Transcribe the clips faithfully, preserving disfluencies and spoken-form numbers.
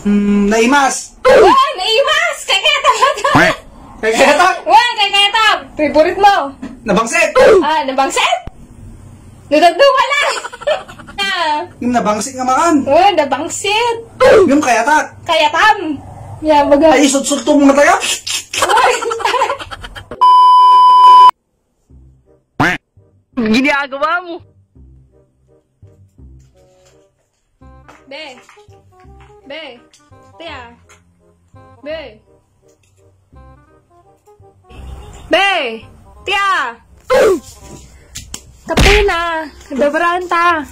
Hmm, naimas. Wen, naimas! Kaykayatam! Kaykayatam! Wen, kaykayatam! Favorite mo! Nabangsit! Ah, nabangsit? Nadagdawa lang! Ah. Yung nabangsit nga makan. Wen, nabangsit! Yung kayatak. Kayatam! Yan, baga. Ay, isutsulto mo mataya? Wen. Ginagawa mo? Be. Be. Tia. Be. Be. Tia. Kape na. Dabaran ta.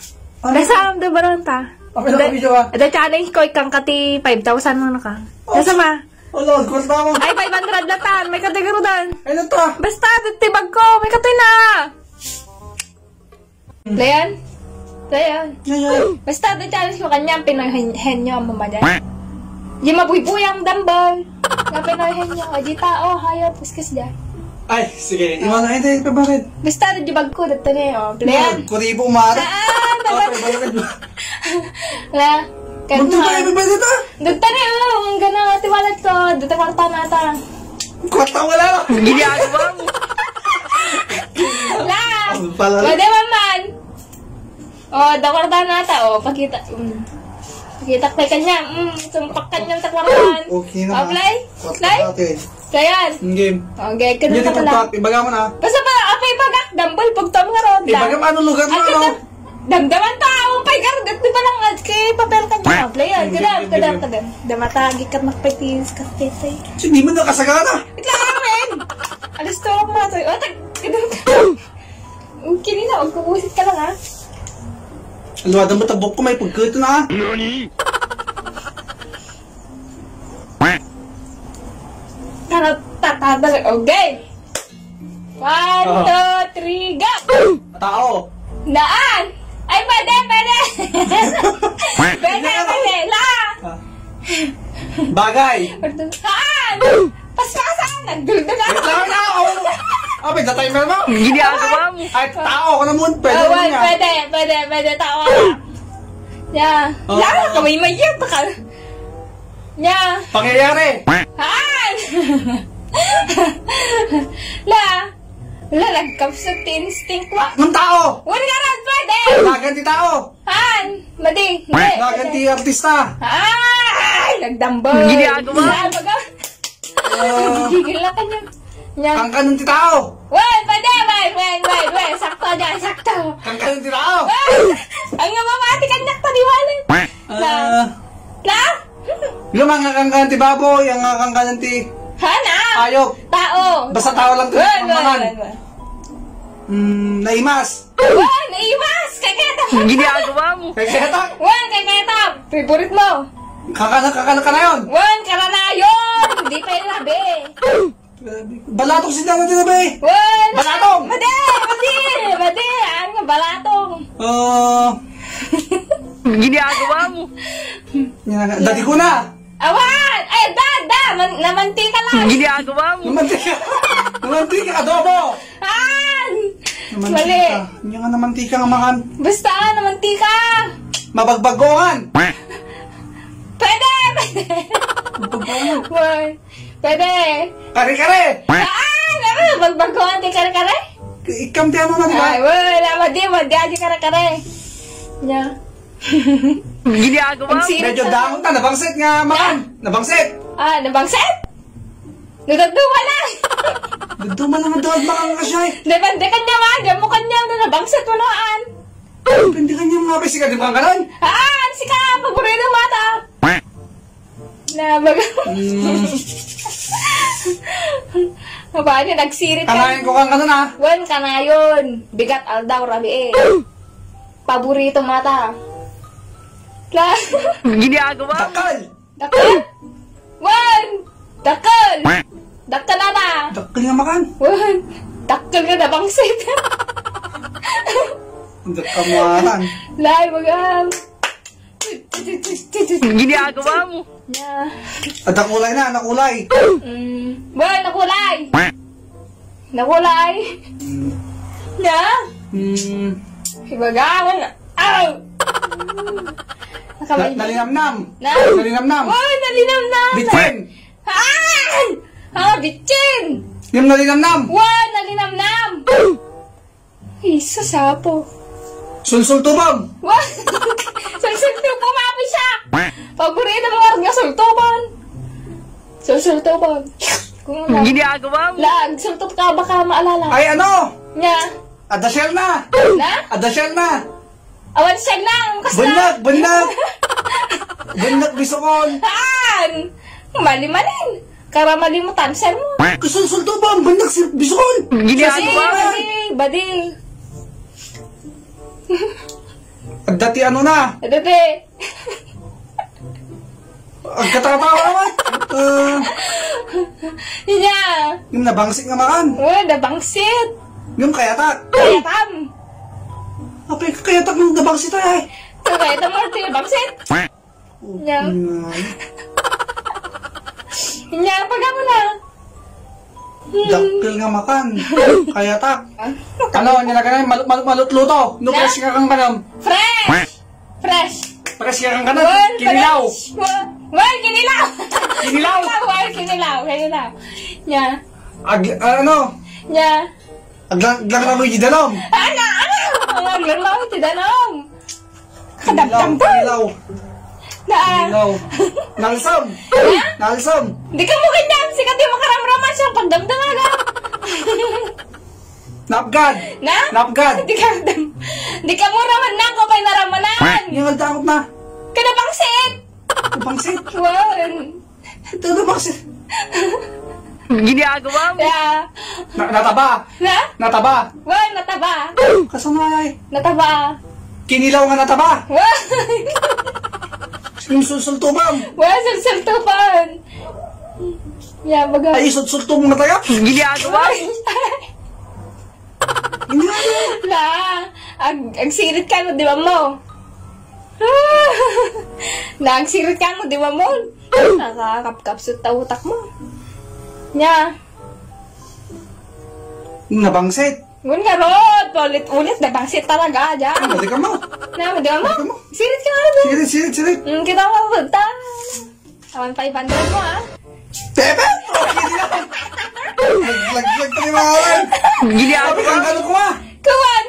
Ano? Dasam, dabaran ta. Ano, ano, video, ah? Ada challenge ko, ikang kati five thousand mo na ka. Oh. Dasam, ah. Wala, kwarta mo. Ay, five hundred latan. May kategory dan. Ay, ano to? Basta, dito bag ko. May katoy na. Layan? Layan. Yan, yan. Basta, the challenge ko kanya, pinahenyo ang mamadan. Di mabuybuy ang dumbbell. Nga pinahenyo. O, di tao, hayop, kuskus dyan. Ay, sige. Iwan na, hindi, ipabarid. Basta, di bag ko, dito na yun. Layan. Yan, kuribo, mara. Saan? Okay, balik. La, Magtubay, ano ba dito? Dagta na, oh, ang gana, ti wallet ko. Dagta kwarta na ata. Kwarta wala na. Ginagawa mo. La! Ang pala. Pwede man man. Oh, da kwarta na ata, oh, pakita. Mm. Pakita kay kanya. Mm, sumpak kanya ta kwarta. Okay na. Oh, play? Kwarta Play? Natin. Playan. Game. Okay, Hindi, ganun ka pala. Ibaga mo na. Basta pa, apa ibagak, dumbbell, pagtam nga ron. Ibaga mo, ano lugar mo, Ay, ano? kadam-, damdaman ta, ang pay gardet, di ba lang, at kay papel ka niya? Playan, Hindi, kadam, hindi, kadam, hindi. kadam. Damatagi ka magpatiis ka, tetay. Hindi mo nakasagana. Wait lang, amen. Alas to ako mga toy. O, tag-, kadam, kadam. Ang kinina, magkukusit ka lang, ha? Alwada mo, tabok ko, may pagkuto na, ha? Tara, tata, dali. Okay. One, Oo. two, three, go! Tao. Daan! Ay, pwede, pwede! Pwede, pwede! La! Ah. Bagay. Saan? Paspasan! Nagduldulan! Wait lang na! Oh. Ah, may timer mo? Ginagawa mo. Ay, tao ka naman. Pwede Ah, naman wait, nga. pwede, pwede, pwede. Tao ka. Yeah. Oh. La, kamay-mayan. Baka Nya. Pangyayari. Haan! La. La, nagkapsat ti instinct ko. Ng tao. Wala nga rin pwede. Lagan ti tao. Haan! Madi. Hindi. Lagan ti artista. Ay! Nagdambal. Ginagawa. Saan baga? Ah. Gigil na kanya. Nya. Kangkanon ti tao. Wen, pwede, wen, wen, wen, wen. Sakto dyan, sakto. Kangkanon ti tao. Wen! Ang nga mamati kanya paniwala. Ah. La? La? Yung mga kangkanon ti baboy, ang mga kangkanon ti Hana? Ayop. Tao. Basta tao lang ti Wen, wen, mangan. wen, wen. Hmm, naimas. Wen, naimas! Kay keta. Ginagawa mo. Kay keta. Wen, kay keta. Favorite mo? Kakana, kakana, kanayon. Wen, karanayon. Di pa yung labi. Balatong si Dana Dina Bay! Wala! Balatong! Madi! Madi! Madi! Ano nga balatong? Ah. Ginagawa mo. Yan nga. Dati ko na! Awan! Ay, da! Da! Man, namantika lang! Ginagawa mo. Namantika! Namantika! Adobo! An! Namantika. Mali. Yan nga namantika nga makan. Basta, namantika! Mabagbagongan! Pwede! Pwede! Mabagbagongan! Why? Pwede. Kare-kare! Saan? Ano? Bagbagoan ti kare-kare? Ikam ti ano na, di ba? Ay, wala. Madi, madi, adi kare-kare. Nya. Ginagawa mo. Medyo daon ta, nabangsit nga makan. Nabangsit! Ah, nabangsit? Nadagdawa lang. Dagdawa lang ang dawag makan ka siya eh. Depende kanya, ma. Diyan mo kanya na nabangsit mo noon. Depende kanya, mga pesi ka, di ba, kanan? Ah, ano si ka? Paborito mata. Na, baga. Mm. Mabaya, nagsirit ka. Kanayon ko kang kanon, ah. Wen, kanayon. Bigat, aldaw, rabii. Paborito mata. La. Ginagawa. Dakal. Dakal. Wen. Dakal. Dakal, ala. Dakal nga makan. Wen. Dakal nga nabangsit. Dakal nga makan. Lai, baga. Ginagawa mo. Nya. Adak ulay na, anak ulay. Mm. Well, nakulay. Nakulay. Mm. Nya. Mm. Ibaga, wala. Aw! Kamay. Nalinamnam. Na? Nalinamnam. Wa, nalinamnam. Bitsin. Ay! Ah, bitsin! Yung nalinamnam. Wa, nalinamnam. Jesus, apo. Sulsultubam. Wa! Sulsultubam, apo siya. Paborito mo nga sultubam. Sulsultubam. Kung ano. Ginagawa mo. Lag, sultub ka, baka maalala. Ay, ano? Nya. Adasel na. Na? Adasel na. Awan siya lang, kasta. Bunag, bunag. Bunag, bisukon. Haan! Mali-malin. Kara mali mo, tansel mo. Kasulsultubam, bunag, si bisukon. Ginagawa mo. Badi, badi. Adda ti ano na? Adda ti. Agkatatawa naman. Ah. Nya. Yung nabangsit nga makan. Wa, nabangsit. Yung kayatak. Kayatam. Apay, kayatak ng nabangsit ay. Kayatam mo, ti nabangsit. Nya. Nya, pagamo na. Dakkel nga makan. Kayatak. Ano, nilagay na yung malut-malut-malut luto. No, fresh nga kang kanam. Fresh! Fresh! Fresh nga kang kanam. Well, kinilaw. Fresh. Well, well, kinilaw. Kinilaw. Well, kinilaw. Kinilaw. Nya. Ag-, ano? Nya. Aglang-, aglang-, ano, di danom? Ano? Ano, aglang-, ano, di danom? Kadamdam to. Kinilaw. Na. Kinilaw. Nalsam. Ha? Nalsam. Di ka mo ganyan. Sikat yung makaramraman siya. Pagdamdam agad. Napgad. Na? Napgad. Di ka dam-, di ka mo raman na. Kung may naramanan. Yung nagdakot na. Kanabangsit. Bangsit. Wan. Ito na bangsit. Ginagawa mo. Yeah. Na-, nataba. Na? Nataba. Wan, nataba. Kasano ay? Nataba. Kinilaw nga nataba. Wan. Yung sulsultubam. Wan, sulsultubam. Yeah, baga. Ay, isulsultubam nga tayo. Ginagawa. Wan. Na, ag-, agsirit ka no, di ba mo? Na, agsirit ka no, di ba mo? Nakakapkapsut ta utak mo. Nya. Nabangsit. Ngun nga rod, paulit-ulit, nabangsit talaga, dyan. Ano, di ka mo? Na, di ba mo? Di ka mo? Sirit ka nga, di ba? Sirit, sirit, sirit. Hmm, kita mo, punta. Awan five hundred mo, ah. Pepe! Okay na. Naglaglag ka ni Mahalan. Sabi kang ano ko, ah. Kawan!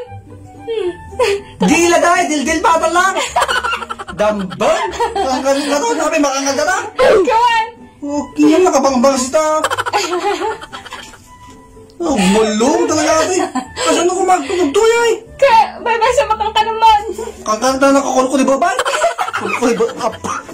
Dila dahil, dildil pa lang. Dambang. Ang ganun na to, sabi, makangal na lang. Kawan! Okay, yan, nakabangbang sita. Oh, mulong talaga, ate. Kasano ko magtugtog to, ay? Ka, bye-bye sa makangkanaman. Kangkanta na kakulko ni babay. Kulko ni ba-, ap-,